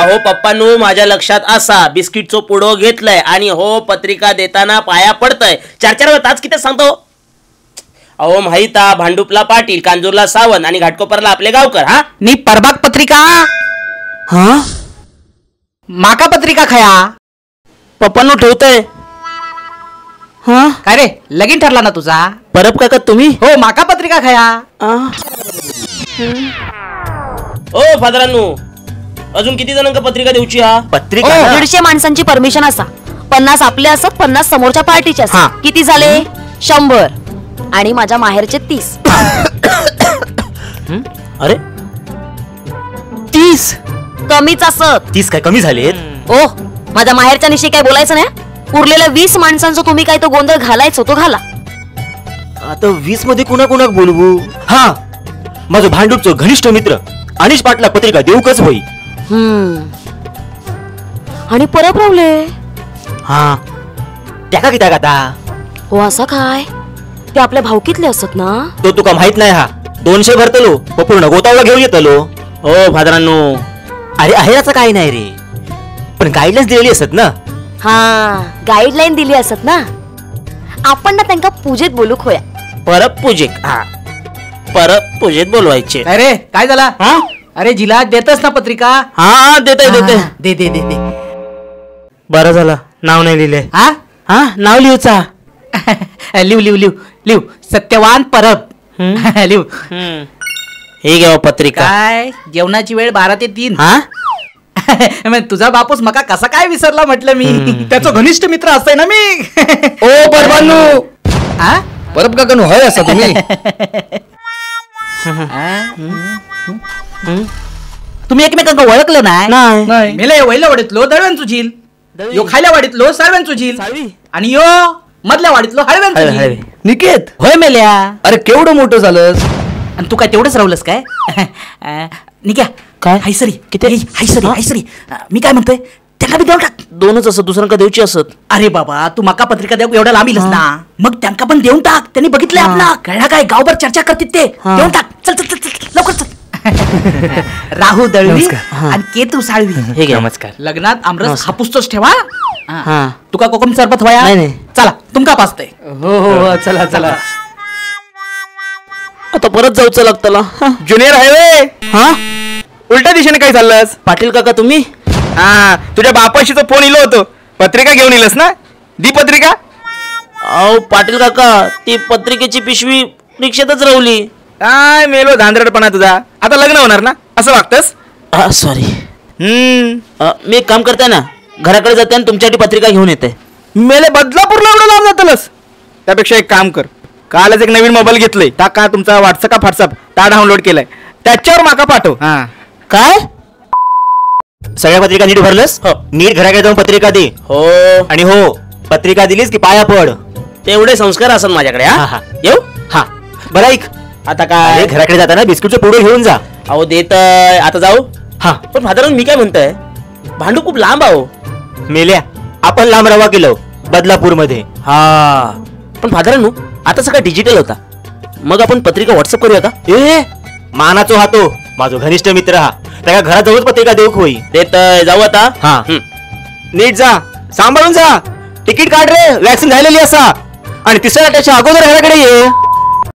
अहो पप्पानू माझ्या लक्षात असा बिस्किटचो पुडो घेतलाय आणि हो पत्रिका देताना पाया पडतय. चार चार वेळा ताच किती सांगतो. अहो माहिता भांडुपला पाटील, कांजूरला सावंत आणि घाटकोपरला आपले गावकर. हा नी परबाग पत्रिका. हा माका पत्रिका खया पप्पांनो ठेवतय. हा काय रे लगीन ठरला ना तुझा? परब काका तुम्ही? हो माका पत्रिका खया. ओ फादरांनो अजून किती जणांका पत्रिका देऊची? हा पत्रिका 150 माणसांची परमिशन असा. 50 आपले असत, 50 समोरच्या पार्टीचे असत. किती झाले? 100. आणि माझ्या माहेरचे 30. अरे 30 कमीच असत. 30 काय कमी झाले? ओ माझ्या माहेरच्या निशी काय बोलायचं नाही. उरलेल्या 20 माणसांचा तुम्ही काय तो गोंधळ घालायचो तो घाला. आता 20 मध्ये कुणा कुणाक बोलवू? हा माझं भांडूपचो घनिष्ठ मित्र अनिश पाटला पत्रिका देऊकच होई. आणि परत रावले. हा त्याका कित्याक आता? हो असा काय ते आपल्या भावकीतले असत ना. तो तुका माहित नाही. हा 200 भरतलो पूर्ण गोतावला घेऊन येतलो. हो फादरांनो अरे आहेराचं काही नाही रे, पण गाईडलाईन्स दिलेली असत ना. हा गाईडलाईन दिली असत ना. आपण ना त्यांका पूजेत बोलू खोया. परत पूजेत? हा परत पूजेत बोलवायचे. अरे काय झाला? हा अरे जिला देतस ना पत्रिका? हा देते देते दे दे दे दे. बरं झालं नाव नाही लिहिले. हा हा नाव लिहूचा. लिव लिव लिव लिव सत्यवान परब. लिव. हे घ्या पत्रिका. काय जेवणाची वेळ 12 ते 3. हा तुझा बापूस मका कसा काय विसरला म्हटलं मी. त्याचा घनिष्ठ मित्र असतंय ना मी. ओ परबानू. हा परब काकानू हय असा तुम्ही? तुम्ही एकमेकांना ओळखलं नाही? मेले वैला वाडीतलो दळव्यांचो झील, यो खायला वाडीतलो साळव्यांचो झील, आणि यो मधल्या वाडीतलो हळव्यांचो झील. निकेत होय मेल्या. अरे केवढं मोठं झालंस. आणि तू काय तेवढंच राहिलंस काय? निक्या काय हायसरी किती? हायसरी हायसरी. मी काय म्हणतोय त्यांना बी देऊन टाक. दोनच असत दुसऱ्यांका देऊची असत. अरे बाबा तू मका पत्रिका देऊ एवढ्या लांब इलस ना, मग त्यांका पण देऊन टाक. त्यांनी बघितलंय आपला कळला काय गावभर चर्चा करतात ते. देऊन टाक. चल चल चल चल लवकर चल. राहू दळवी आणि केतू साळवी. हे घ्या. नमस्कार. लग्नात आमरस हापूसतोच ठेवा. हा तुका कोकम सरबत व्हाया? नाही. चला तुमका पाचतंय. हो हो चला चला. आता परत जाऊचं लागतला. Junior highway. हा उलट्या दिशेने काय चाललंस? पाटील काका तुम्ही? हा तुझ्या बापाशी तो फोन इलो होतो. पत्रिका घेऊन इलस ना? दी पत्रिका. अहो पाटील काका ती पत्रिकेची पिशवी रिक्षेतच राहुली. काय मेलो धांदरडपणा तुझा. आता लग्न होणार ना असं वागतस? सॉरी. मी एक काम करते ना, घराकडे जाते आणि तुमच्यासाठी पत्रिका घेऊन येते. मेले बदलापूरला एवढं लांब जातलस? त्यापेक्षा एक काम कर, कालच एक नवीन मोबाईल घेतलंय, टाका तुमचा व्हॉट्सअप का व्हॉट्सअप ता डाउनलोड केलाय, त्याच्यावर माका पाठव. हा काय सगळ्या पत्रिका नीट भरलंस? हो. नीट घराकडे जाऊन पत्रिका दे. हो आणि हो पत्रिका दिलीस की पाया पड. तेवढे संस्कार असन माझ्याकडे. हा येऊ. हा बरं ऐक आता काय घराकडे जाताना बिस्कुटचं पुडं घेऊन जा. अहो देत आता जाऊ. हा पण फादर मी काय म्हणतोय, भांडू खूप लांब आहो. मेल्या आपण लांब रवा केलो बदलापूर मध्ये. हा पण फादरांनो आता सगळं डिजिटल होता, मग आपण पत्रिका व्हॉट्सअप करूया का? ए मानाचो हातो माझो घनिष्ठ मित्र हा, त्याला घरात जाऊच पत्रिका देऊ होई. देत जाऊ आता. हा नीट जा, सांभाळून जा, तिकीट काढ रे, वॅक्सिन झालेली असा, आणि तिसऱ्या लाटेच्या अगोदर घराकडे ये.